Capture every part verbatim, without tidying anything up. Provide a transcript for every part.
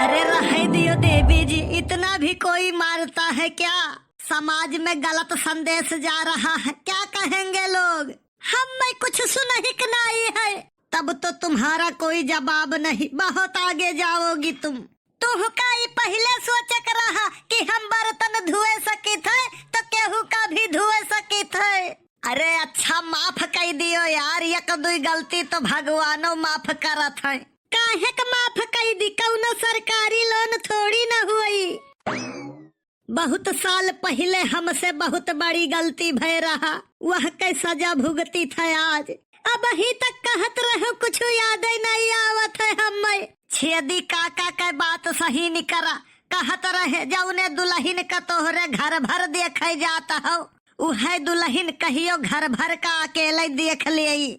अरे रहे दियो देवी जी, इतना भी कोई मारता है क्या? समाज में गलत संदेश जा रहा है, क्या कहेंगे लोग? हम मैं कुछ सुनहिक नाई है। तब तो तुम्हारा कोई जवाब नहीं, बहुत आगे जाओगी तुम। तुहका ई पहिले सोचक रहा कि हम बर्तन धुए सकित है, तो केहू का भी धुए सकित है। अरे अच्छा, माफ कई दियो यार, एक दुई गलती तो भगवानो माफ करत है। काहे क माफ कई दी, कौनो सरकारी लोन थोड़ी न हुई। बहुत साल पहिले हमसे बहुत बड़ी गलती भय रहा, वह के सजा भुगती था आज। अबही तक कहत रहो, कुछ याद नहीं आवत है हमें। छेदी काका के बात सही निकरा, कहत रहे, जौने दुलहिन का तोहरे घर भर देखे जात हो, उहे दुलहिन कहियो घर भर का अकेले देख लेई।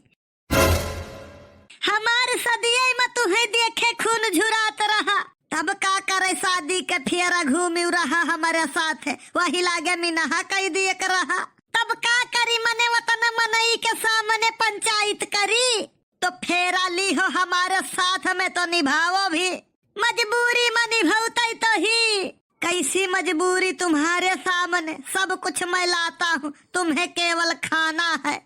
हमार सदिये में तुहे देखे खून झुरात रहा, तब का करे शादी के फेरा घूमी रहा हमरे साथ, वही लागे मिनहा कई दिए के रहा। तब का करी, मने वतन मनई के सामने पंचायत करी, तो फेरा ली हो हमारे साथ में तो निभाओ भी। मजबूरी में निभौतै तो ही। कैसी मजबूरी तुम्हारे सामने, सब कुछ मैं लाता हूँ, तुम्हें केवल खाना है।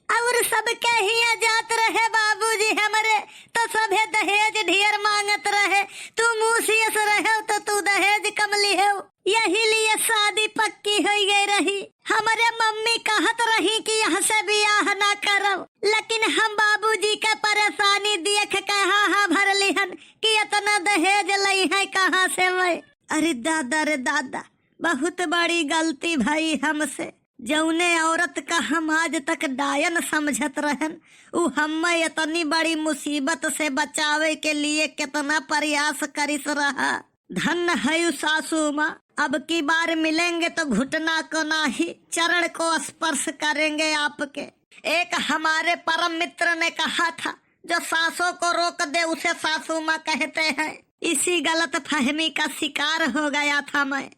और सबके हियाँ जात रहे बाबूजी हमरे, तो सभे दहेज ढेर मांगत रहे। तू मूसियस रहे तो तू दहेज कम लिहेव, यही लिए शादी पक्की हो गई रही। हमरे मम्मी कहत रही कि यहाँ से बियाह ना करब, लेकिन हम बाबूजी के परेशानी देख के हाँ हाँ भर लिहन कि इतना दहेज लई है कहाँ से मैं। अरे दादा रे दादा, बहुत बड़ी गलती भई हमसे। जौने औरत का हम आज तक डायन समझत रहन, उ हम्मे इतनी बड़ी मुसीबत से बचावे के लिए कितना प्रयास करिस रहा। धन्य है उ सासू माँ, अब की बार मिलेंगे तो घुटना को नाही, चरण को स्पर्श करेंगे आपके। एक हमारे परम मित्र ने कहा था, जो सासों को रोक दे उसे सासू माँ कहते हैं। इसी गलत फहमी का शिकार हो गया था मैं।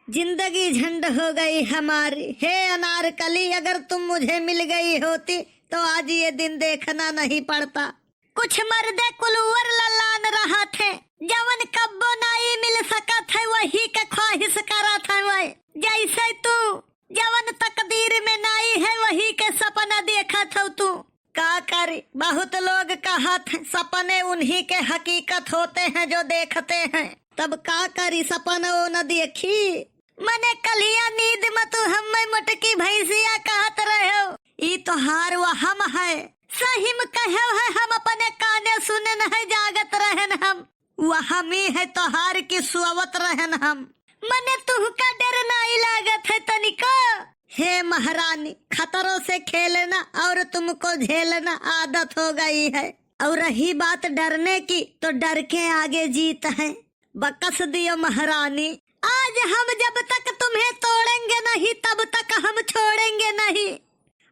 जिंदगी झंड हो गई हमारी। हे अनारकली, अगर तुम मुझे मिल गई होती तो आज ये दिन देखना नहीं पड़ता। कुछ मर्दे कुलूवर ललान रहत हैं, जवन कब्बो नाई मिल सकत है, वही के ख्वाहिश करत है। वह जैसे तू, जवन तकदीर में नाई है, वही के सपना देखत हो तू। का करी, बहुत लोग कहत हैं, सपने उन्हीं के हकीकत होते हैं जो देखते हैं। तब का करी, सपन वो न देखी। मने कलिया नींद में तू हम्मे मोटकी भैंसिया कहत रहो, ई तोहार वहम है। सही में कहो है, हम अपने काने सुने नहीं जागत रहन हम। वहमी है तोहार की सोवत रहन हम। मने तुहका डर नाई लागत है तनिको? हे महारानी, खतरों से खेलना और तुमको झेलना आदत हो गई है। और रही बात डरने की, तो डर के आगे जीत है। बकस दियो महारानी। आज हम जब तक तुम्हें तोड़ेंगे नहीं, तब तक हम छोड़ेंगे नहीं।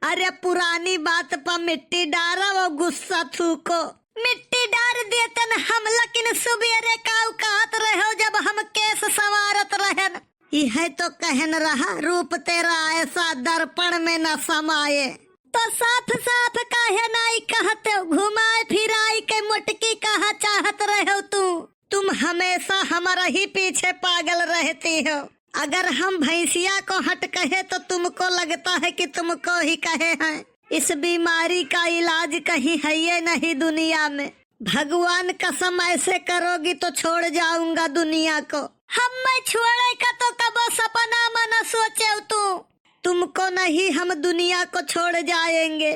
अरे पुरानी बात पर मिट्टी डारो, वो गुस्सा थूको। मिट्टी डार देतन हम, लेकिन सुबेरे का औकात रहो जब हम केस संवारत रहन। यह तो कहन रहा, रूप तेरा ऐसा दर्पण में न समाए। तो साफ साफ काहे नाई कहते हो, घुमाए फिराई के मोटकी कहा चाहत रहो तू? तुम हमेशा हमारा ही पीछे पागल रहती हो। अगर हम भैंसिया को हट कहे तो तुमको लगता है कि तुमको ही कहे हैं। इस बीमारी का इलाज कहीं है ये नहीं दुनिया में। भगवान कसम, ऐसे करोगी तो छोड़ जाऊंगा दुनिया को। हम मैं छोड़े का तो कबो सपना में न सोचे तू। तुमको नहीं, हम दुनिया को छोड़ जाएंगे।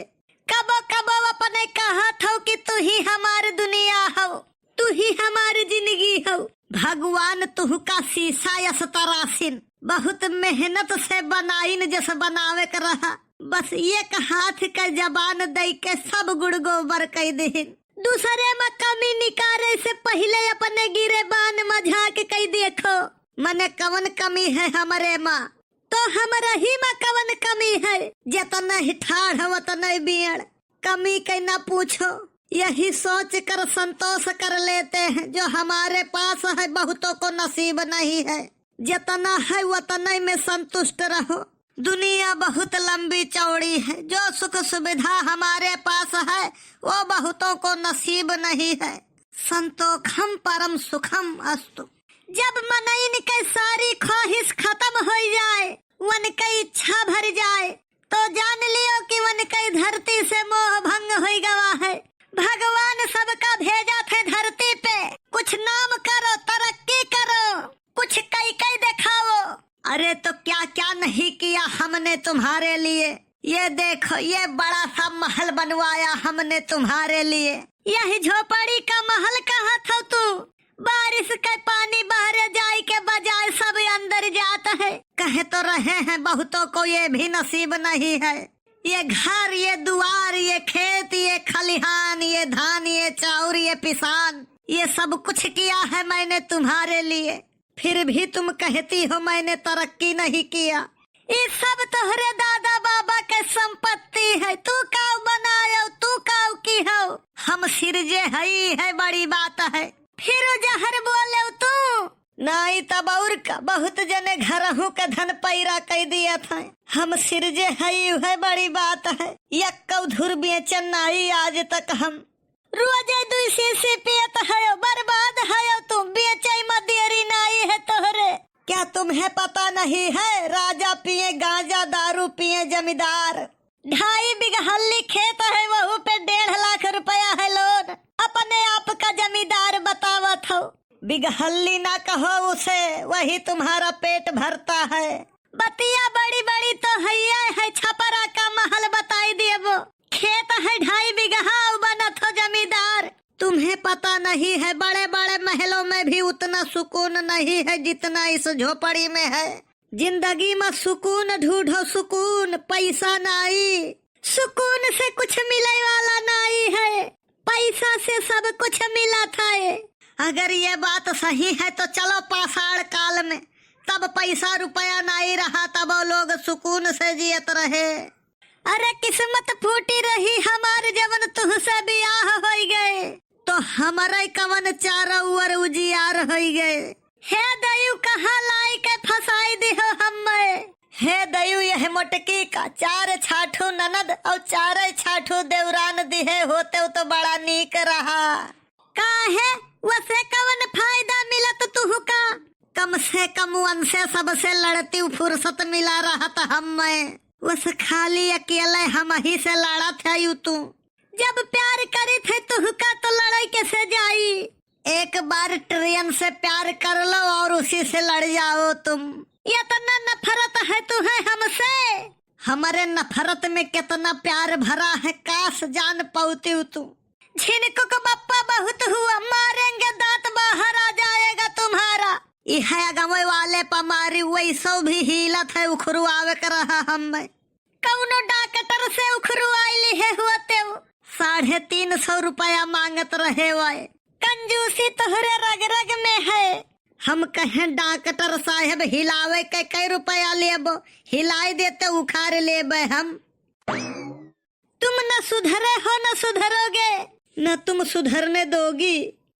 कबो कबो अपने कहत हो कि तू ही हमार दुनिया हो, तू ही हमार जिंदगी हो। भगवान तुहका शीशा यस तरासिन, बहुत मेहनत से बनाइन जस बनावे के रहा, बस एक हाथ के जबान दई के सब गुड़ गोबर कई देहिन। दूसरे में कमी निकारे से पहिले अपने गिरेबान में झांक कई देखो, मने कवन कमी है हमरे माँ। तो हमरही में कवन कमी है? जतने ही ठाढ़ वतने बियड़। कमी के ना पूछो, यही सोच कर संतोष कर लेते हैं, जो हमारे पास है बहुतों को नसीब नहीं है। जितना है वतने में संतुष्ट रहो। दुनिया बहुत लंबी चौड़ी है, जो सुख सुविधा हमारे पास है वो बहुतों को नसीब नहीं है। संतोखम परम सुखम अस्तु। जब मनइन के सारी ख्वाहिश खतम होइ जाए, उनके इच्छा भर जाए, तो जान लियो कि उनके धरती से मोह भंग होइ गवा है। भगवान सबका भेजा थे धरती पे, कुछ नाम करो, तरक्की करो, कुछ कई कई दिखाओ। अरे तो क्या क्या नहीं किया हमने तुम्हारे लिए। ये देखो, ये बड़ा सा महल बनवाया हमने तुम्हारे लिए। यही झोपड़ी का महल कहा था तू? बारिश के पानी बाहरे जाए के बजाय सब अंदर जात है। कहे तो रहे हैं बहुतों को ये भी नसीब नहीं है। ये घर, ये दुआर, ये खेत, ये खलिहान, ये धान, ये चाउर, ये पिसान, ये सब कुछ किया है मैंने तुम्हारे लिए। फिर भी तुम कहती हो मैंने तरक्की नहीं किया। ई सब तोहरे दादा बाबा के संपत्ति है। तू काउ बनायो, तू काउ की हो? हम सिरजे हई है, बड़ी बात है। फिर जहर बोले तू। नाई तब और का, बहुत जने घरहू के धन पैरा कई दिया था। हम सिरजे हई है, बड़ी बात है। यक्कौ धुर बेचन नाई आज तक हम। रोजे दुई शीशी पियत हयो, बर्बाद हयो तुम, बेचै मा देरी नाई है तोहरे। क्या तुम्हें पता नहीं है, राजा पिए गांजा, दारू पिए जमींदार। ढाई बिगहल्ली खेत है, वहू पे डेढ़ लाख रुपया है लोन। अपने आप का जमींदार बतावत हो। बिगहल्ली ना कहो उसे, वही तुम्हारा पेट भरता है। बतिया बड़ी बड़ी तो हइये है, छपरा का महल बताई देबो। खेत है ढाई बिगहा, अउ बनत हो जमींदार। तुम्हें पता नहीं है, बड़े बड़े महलों में भी उतना सुकून नहीं है जितना इस झोपड़ी में है। जिंदगी में सुकून ढूंढो, सुकून, पैसा नाई। सुकून से कुछ मिले वाला नाई है, पैसा से सब कुछ मिलत है। अगर ये बात सही है तो चलो पाषाण काल में, तब पैसा रुपया नाई रहा, तब वो लोग सुकून से जियत रहे। अरे किस्मत फूटी रही हमार, जवन तुहसे बियाह होई गए, तो हमरे कवन चारों ओर उजियार होई गए। हे दयू, कहाँ लाई के फंसाई दिहो हम्मे। हे दयू, यह मोटकी का चार छाठू ननद और चारे छाठू देवरान दिहे होते तो बड़ा नीक रहा। काहे, वसे कवन फायदा मिलत तुहका? कम से कम वनसे सबसे लड़ती फुर्सत मिला रहत हम्मे। वस खाली अकेले हमही से लड़त है यू तू। जब प्यार करित है तुहका तो लड़ाई कैसे जाई? एक बार ट्रेन से प्यार कर लो और उसी से लड़ जाओ तुम। इतना नफरत है तुहे हमसे? हमरे नफरत में कितना प्यार भरा है, काश जान पाउती तू। झिनकुक बप्पा बहुत हुआ, मारेंगे दांत बाहर आ जाएगा तुम्हारा। इहे अगवे वाले पा मारी, वैसो भी हीलत है, उखरुआवे के रहा हम्मे। कौनो डॉक्टर से उखरुआइली है हुआ तेउ। साढ़े तीन सौ रुपया मांगत रहे वाए। कंजूसी तोहरे रग रग में है। हम कहें डॉक्टर साहेब हिलावे के कै रुपया लेबो, हिलाई देते उखाड़ लेबे हम। तुम न सुधरे हो न सुधरोगे, न तुम सुधरने दोगी।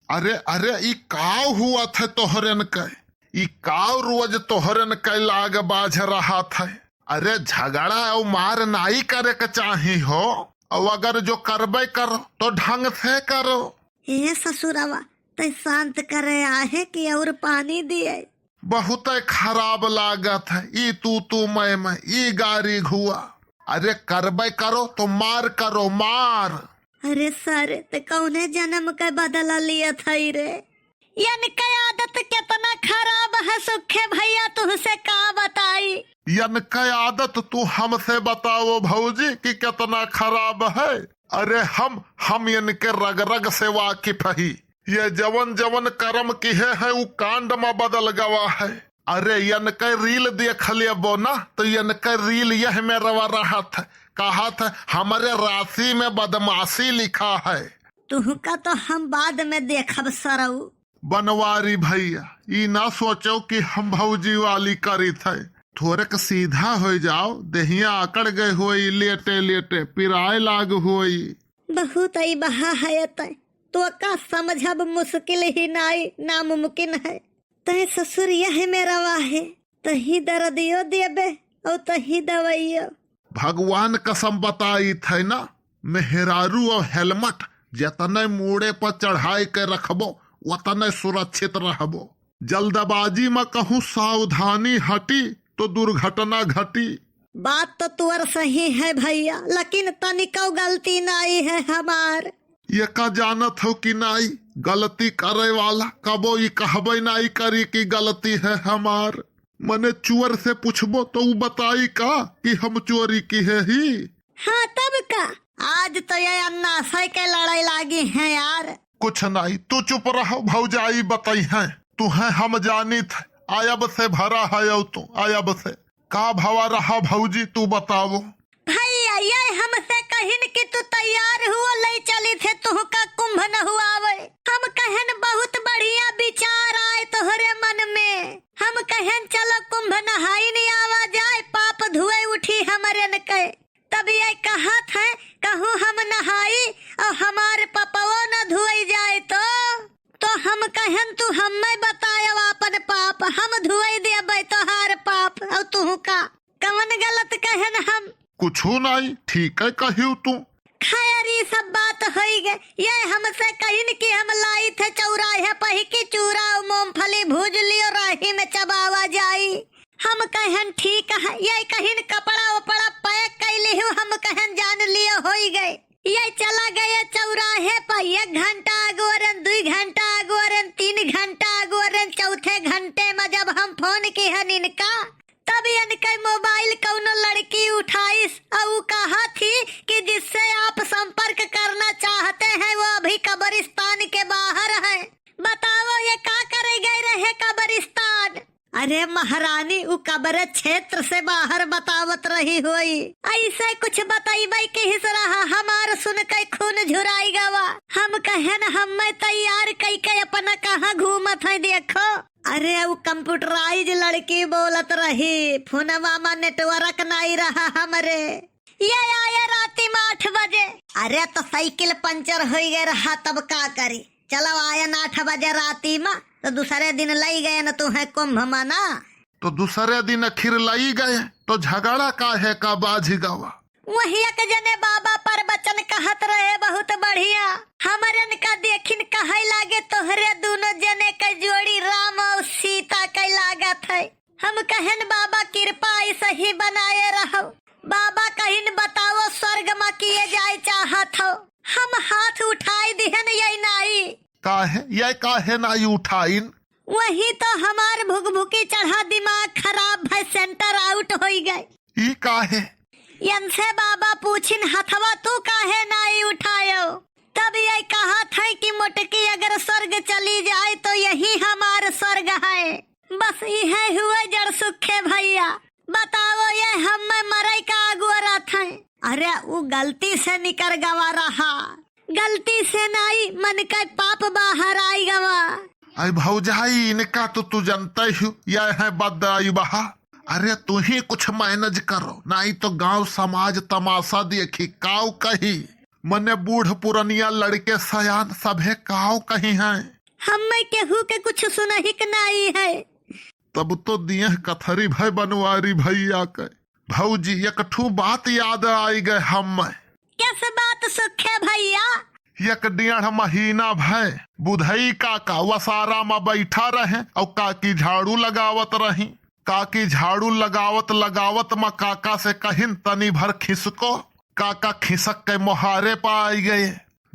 अरे, अरे, ई काव हुआ थे तोहरन के? ई काव रोज तोहरन के लाग बाझ रहा थे? अरे, झगड़ा और मार नाई करे के चाही हो, और अगर जो करबे करो तो ढंग से करो। हे ससुरवा, तै शांत करे आहे कि और पानी दिए? बहुत खराब लागत है ई तू तू मैं मैं, ई गारी घुआ। अरे करबे करो तो मार करो, मार। अरे सारे, ते कौने जन्म के बदला लिया था रे? यन के आदत कितना खराब है सुखे भैया, तुहसे का बताई? यन के आदत तू हमसे बताओ भौजी कि कितना खराब है। अरे हम, हम इनके रग रग से वाकिफ ही। ये जवन जवन करम किहे हैं उ कांड मा बदल गवा है। अरे यनके रील देख लेबो ना तो यनके रील यह में रवा रहत है, कहत है हमरे राशि में बदमाशी लिखा है। तुहका तो हम बाद में देखब सरऊ। बनवारी भैया, ई ना सोचो कि हम भौजी वाली करित है। थोड़क सीधा हो जाओ, देहिया अकड़ गए होई लेटे लेटे पिराए लाग होई। बहुत आई बहा है तय, तो का समझब मुश्किल ही नाई, नामुमकिन है। तय ससुर यह में रवा है, तही दर्दियो देबे और तही दवाइयो। भगवान कसम बताई थे ना, मेहरारू और हेलमेट जतने मूड़े पर चढ़ाई के रखबो, वतने सुरक्षित रहबो। जल्दबाजी में कहूँ सावधानी हटी, तो दुर्घटना घटी। बात तो तुअर सही है भइया, लेकिन तनिको गलती नाई है हमार। ये का जानत हो कि नाई, गलती करे वाला कबो ई कहबे नाई करी कि गलती है हमार। मने चोर से पूछबो तो उ बताई का कि हम चोरी किहे ही? हाँ तब का, आज तो ये अन्नासय के लड़ाई लागी है यार। कुछ नाई, तू चुप रहो, भौजाई बताई है। तुहे हम जानित है, आयब से भरा है औ तू, आयब से। का भवा रहा भौजी, तू बतावो। भइया, ये हमसे कहिन कि तू तैयार हुओ, लई चलित है तुहका कुंभ नहुआवे। हम कहेन बहुत बढ़िया विचार आए तोहरे मन में। हम कहेन चलो कुंभ नहाइन आवा जाए, पाप धुए उठी हमरेन के। तब ये कहत है, कहूँ हम नहाई और हमार पपवो न धुए जाए तो? तो हम कहेन तू हम्मे बतायो आपन पाप, हम धुए देबे तोहार पाप। और तुहका कवन गलत कहेन हम? कुछू नाई, ठीक है कहियो तू। खैर, ई सब बात होई गए। ये हमसे कहिन कि हम लाई थे चौराहे पही की चूरा और मूंगफली भूज लियो, राही में चबावा जाई। हम कहेन ठीक है। ये कहिन कपड़ा उपड़ा पैक कैली हूँ, हम कहेन जान लियो होई गए। ये चला गए चौराहे पर, एक घंटा अगोरन, दुई घंटा अगोरन, तीन घंटा अगोरन, चौथे घंटे में जब हम फोन किहन इनका, तब इनके मोबाइल कौनो लड़की उठाइस और उ कहा थी कि जिससे आप संपर्क करना चाहते हैं वो अभी कब्रिस्तान के बाहर है। बताओ ये का करे गए रहे कब्रिस्तान? अरे महारानी, उ कब्र क्षेत्र से बाहर बतावत रही होई। ऐसे कुछ बतैबे किहिस रहा, हमार सुन के खून झुराई गवा। हम कहेन हम्मे तैयार कई के अपना कहाँ घूमत है देखो। अरे, उ कंप्यूटराइज लड़की बोलत रही, फोनवा में नेटवर्क नाई रहा हमरे। ये आया राती में आठ बजे। अरे, तो साइकिल पंचर होई गए रहा, तब का करी? चलो, आयन आठ बजे राती में, तो दूसरे दिन लई गए न तुहे कुंभ में ना। तो दूसरे दिन आखिर लई गए, तो झगड़ा काहे का बाझ गवा? वही एक जने बाबा प्रवचन कहत रहे, बहुत बढ़िया। हमरन का देखिन कहै लागे, "तोहरे दुनो जने के जोड़ी राम और सीता के लागत है।" हम कहेन, "बाबा कृपा ऐसे ही बनाए रहो।" बाबा कहिन, "बताओ स्वर्ग में किए जाए चाहत हो?" हम हाथ उठाई दिहन, "ये नाई।" काहे, ये काहे नाई उठाइन? वही तो हमार भुकभुकी चढ़ा, दिमाग खराब है, सेंटर आउट होई गए। ई काहे? यनसे बाबा पूछिन, "हथवा तू काहे नाई उठायो?" तब ये कहत है कि मोटकी अगर स्वर्ग चली जाए तो यही हमार स्वर्ग है। बस इहे हुए जड़ सुखे भइया। बताओ ये हम्मे मरई का अगुअरत है। अरे उ गलती से निकर गवा रहा। गलती से नाई, मन के पाप बाहर आई गवा। आई भौजाई, इनका तो तू जानते हो, यह है बदआई बहा। अरे तू ही कुछ मैनेज करो, नाई तो गांव समाज तमाशा देखी, काऊ कही। मने बूढ़ पुरनिया लड़के सयान सभे काऊ कही हैं। हम्मे केहू के कुछ सुनहिक नाई है। तब तो दियह कथरी भय बनवारी भइया के। भौजी, एक ठू बात याद आई गए हम्मे। किस बात सुखे भइया? एक डेढ़ महीना भय बुधई काका वसारा में बैठा रहे और काकी झाड़ू लगावत रही। काकी झाड़ू लगावत लगावत में काका से कहिन, "तनी भर खिसको।" काका खिसक के मोहारे पर आई गए।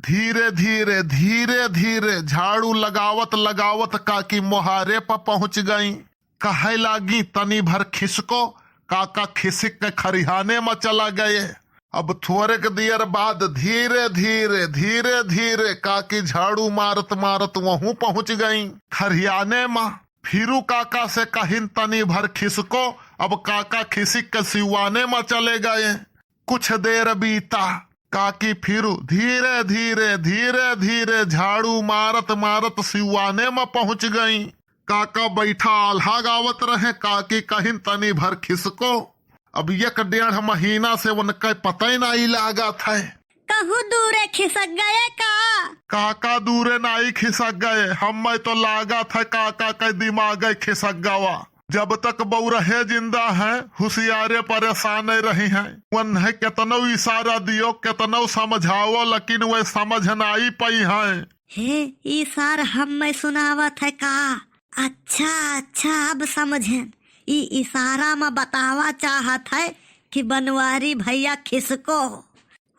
धीरे धीरे, धीरे धीरे झाड़ू लगावत लगावत काकी मोहारे पर पहुंच गई। कहै लागी, "तनी भर खिसको।" काका खिसिक के खरिहाने में चला गए। अब थोड़ेक दियर बाद धीरे धीरे, धीरे धीरे काकी झाड़ू मारत मारत वहूं पहुंच गई खरिहाने में। फिरू काका से कहिन, "तनी भर खिसको।" अब काका खिसिक के सिवाने में चले गए। कुछ देर बीता, काकी फिरू धीरे धीरे, धीरे धीरे झाड़ू मारत मारत सिवाने में पहुंच गई। काका बैठा आल्हा गावत रहे, काकी कहिन, "तनी भर खिसको।" अब एक डेढ़ महीना से उनके पता ही नहीं लागत है। कहूँ दूरे खिसक गए का? काका दूरे नहीं खिसक गए, हम्मे तो लागत है काका के दिमागे खिसक गवा। जब तक बउरहे जिंदा हैं, हुसियारे परेसाने रहिहैं। वन्हैं केतनौ इसारा दियो, केतनौ समझाओ, लेकिन वै समझ नाई पइहैं। हे, ई सार हम्मै सुनावत है का? अच्छा, अच्छा, अब समझेन। ई इसारा म बतावा चाहत है कि बनवारी भइया खिसको।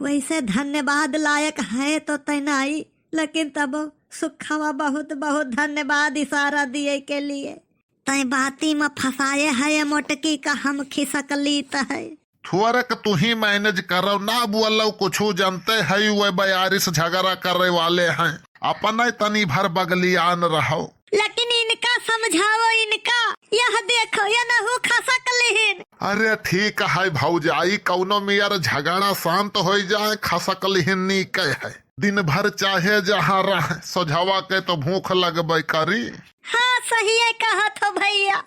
वैसे धन्यवाद लायक है तो तै नाई, लेकिन तबो सुखवा बहुत बहुत धन्यवाद इसारा दिए के लिए। तै बाती म फँसाए है ये मोटकी का हम खिसकलीत है। थोरक तुहीं manage करौ, ना बोलौ कुछू, जनते है वै बयारिस झगड़ा करै वाले हैं। अपनै तनी भर बगलियान रहौ। लेकिन इनका समझाओ, इनका। यह देखो, ये नहू खसक लिहिन। अरे ठीक है भौजाई, कौनो मियर झगड़ा शांत होइ जाए, खसक लिहिन नीके है। दिन भर चाहे जहाँ रह, सोझवा के तो भूख लगबै करी। हाँ, सहिए कहत हो भइया।